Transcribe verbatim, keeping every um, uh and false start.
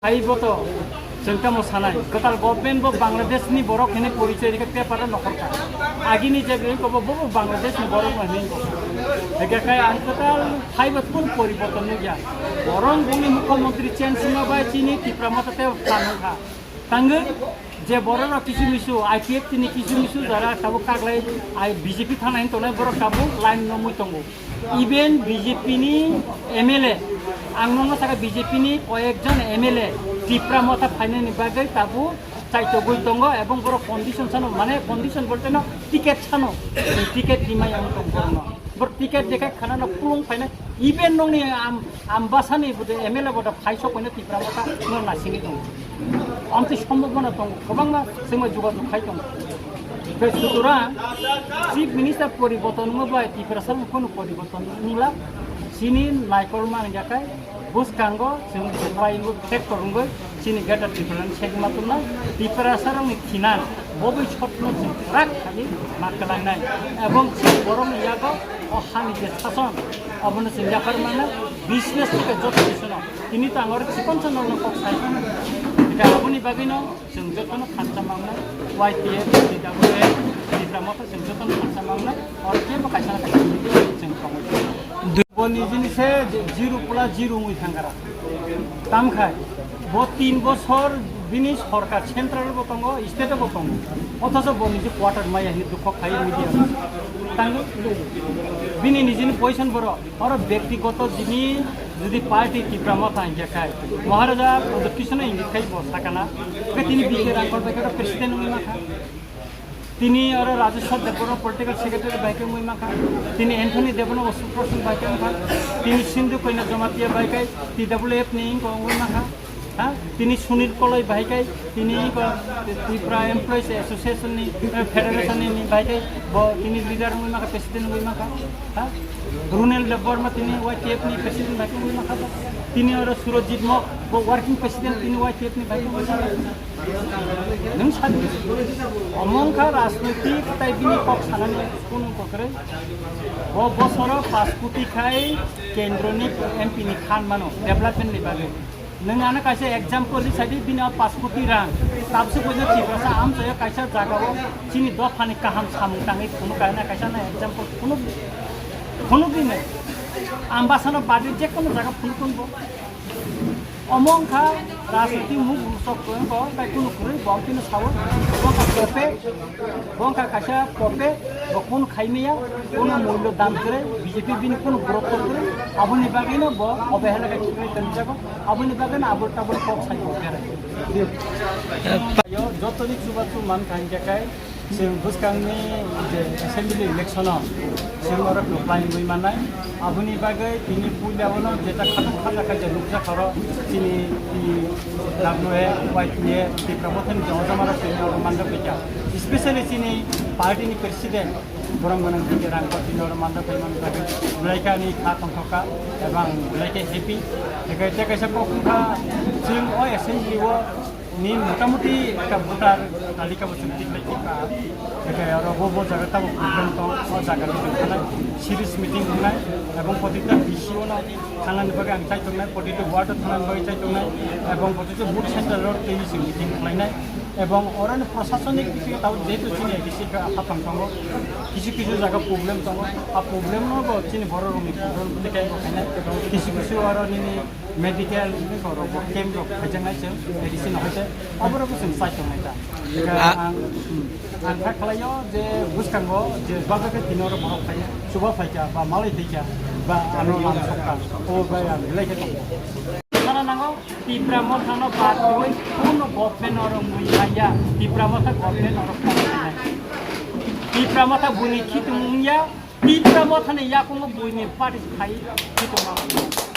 Hai bo to, chwng tamo sanai, kwtal government bo Bangladesh ni borok hinwi porichoi rikha paper o nokhorkha. Agini je bini ko bo, bo Bangladesh ni borok no hinwi ko. Ega kai ang kwtal hai bo kun poriborton nukya. Borong bungni mukhyamantri change wngma bai chini Tipra Motha tei phan wngkha. Tangwi je borok rok kisu misu I P F T ni kisu misu jara tabuk kaglai ai B J P thana hin tongnai borok tabuk line no mui tongo. Even B J P ni M L A, ang nokno saka B J P ni koyekjon M L A Tipra Motha phainani bagwi tabuk chaitogwi tongo, ebong borok condition sano, mane condition bolte no ticket sano, ticket himai ang tong borokno. Borok ticket dekha khana no pulung phaina, even nokni am, Ambasani bode M L A bode phai sok phaina Tipra Motha no nasingwi tongo. Amtwi sombobona tongo, kwbangma chwngma jogajog khai tongo. Tei sutorang Chief Minister poriborton wngma bai Tiprasa no kono poriborton wngla. Chini naikolma hingya khe bwskango chwng Dubai wngwi factor wngwi chini Greater Tipraland segma tongna Tiprasa rokni thinan bobwi sotno chwng kwrak khaiwi ma kwlangnai. Ebong chini borokni yago o hani je sason obono chwng yaphar mano business tei joto bisono. Tini to ang oro chikon chikon rokno kok sai. Eka aboni bagwino chwng jotono kharsa mangnai, Y T F, T W F, Tipra Motha chwng jotono kharsa mangnai, oro kebo kaisa na kaisa video chwng tongwi. Bo nijini se zero plus zero wngwi thangkara. Tamkhai bo tin bosor bini sorkar central bo tongo, state bo tongo. Othocho bo niji quarter maya hini dukho khai media. Tang bini nijini position borok. Oro bektigoto jini jodi party Tipra Motha hingkhe khai, Maharaja Pradyot Kishore hingkhe khai bo sakana, hingkhe tini B K Rangkol bai khe president wngwi mankha. Tini oro Rajeshwar Debbarma political secretary bai khe wngwi mankha. Tini Anthony Debbarma spokesperson bai khe wngkha. Tini Sindhu Koina Jamatia bai khe T W F ni wngkha wngwi mankha. Ha? Tini Sunil Koloi bahai kai, tini ko Tripura Employees Association ni, eh, Federation ni, ni bahai kai, bo tini leader wngwi maka, president wngwi maka. Ha? Runel Debbarma tini Y T F ni president bahai wngwi maka. Tini oro Surojit Mok, bo working president tini Y T F ni bahai wngwi maka. Nung sadi. Omongkha rajnitik tai bini kok sanani kunu kokre. Bo bosoro pas koti khai kendro ni M P ni khan mano, development ni bagwi. Nwng ano kaisa example ri sadi, bini o pas koti rang. Tabswk boino Tiprasa amchaio kaisa jagao chini dophani kaham samung tangwi phunuk kaina kaisa na example phunuk, phunuk rinai. Ambasano badi jekono jaga phunuk tongo. Omo wngkha rajniti muk rusok ko tai kunu kwrwi bo kino sao. Bo wngkha pope, bo wngkha kaisa pope, bo kunu khaimaya, kunu mullo dan kwrwi, B J P bini kunu growth kwrwi, aboni bagwino bo obehela khe khiklai tonjago. Aboni bagwino abul tabul kok sai kok berai. Yo, jotoni chubachu man kha hingkhe kai, chwng bwskangni je assembly election-o chwng oro kwplai wngwi mannai. Aboni bagwi tini puila bono jeta khatung khaja khaja nukjak oro chini, chini W A, Y T A, Tipra Mothani joma joma rok chini oro manjak baikha. Especially chini party ni president, borok gwnang hingke rang kochini oro manjak pai manjak bagwi belai khe ani kha tongthok kha, ebang belai khe happy. Eke tei kaisa kok wngkha, chwng o assembly o ni motamuti ekta voter talika bo chwng tikhlai tikha. Eke oro bo, bo jaga tamo problem tong, o jaga rok tong khanai, serious meeting wngnai, ebong protector D C o no thangnani bagwi ang chaitongnai, protector ward o thangnani bagwi chaitongnai, ebong protector booth center o twi chwng meeting khlainai. Ebong oroni prosasonik bisingtwi tabo jehetu chini A D C khe aphang tongo, kisu kisu jaga problem tongo, a problem no bo chini borok rokni problem tei khe bo khainai, kisu kisu oro nini medical ni borok bo camp rok khaijaknai chwng A D C no hai khe oborok bo chwng chai tongnai ta. Ang, hmm, ang kha khlaio je bwskango je bagwi khe tini oro borok phai chuba phaikha ba malai phaikha ba ano lam sokha o bai ang belai khe tongo. Sana nango Tipra Mothano bad rwui kuno government oro mui maya, Tipra Motha government oro kok khainai. Tipra Motha buini khitung wngya, Tipra Mothani yakungo buini party khai khitung ma.